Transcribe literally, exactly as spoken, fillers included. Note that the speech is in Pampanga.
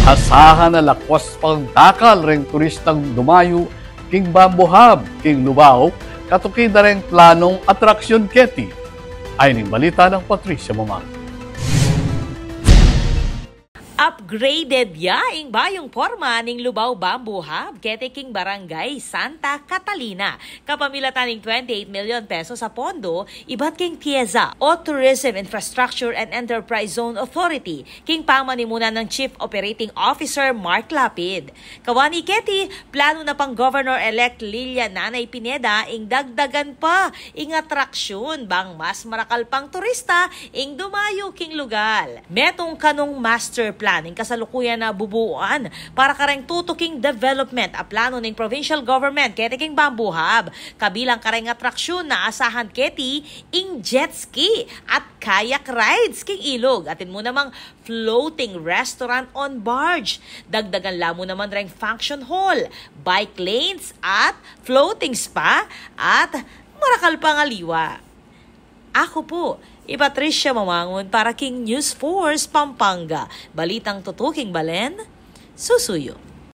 Asahan a lakwas pang dakal reng turistang dumayu king Bamboo Hub king Lubao, katuki da reng planung atraksyon keti. Ayni ing balita nang Patricia Mamang. Upgraded ya ing bayung porma ning Lubao Bamboo Hub keti king Barangay Santa Catalina, kapamilatan ning twenty-eight million pesos a pondo ibat king TIEZA o Tourism Infrastructure and Enterprise Zone Authority, king pamanimunan nang Chief Operating Officer Mark Lapid. Kawani keti, planu na pang Governor-elect Lilia Nanay Pineda ing dagdagan pa ing atraksyon bang mas marakal pang turista ing dumayu king lugal. Metung kanung master plan ing kasalukuyan a bubuuan para kareng tutuking development a planu ning provincial government keti king Bamboo Hub, kabilang kareng atraksyon na asahan keti ing jet ski at kayak rides king ilug, atin mu namang floating restaurant on barge. Dagdagan la mu naman reng function hall, bike lanes at floating spa at marakal pang aliwa. Aku pu i Patricia Mamangun para king News Force Pampanga. Balitang tutuking balen, susuyu.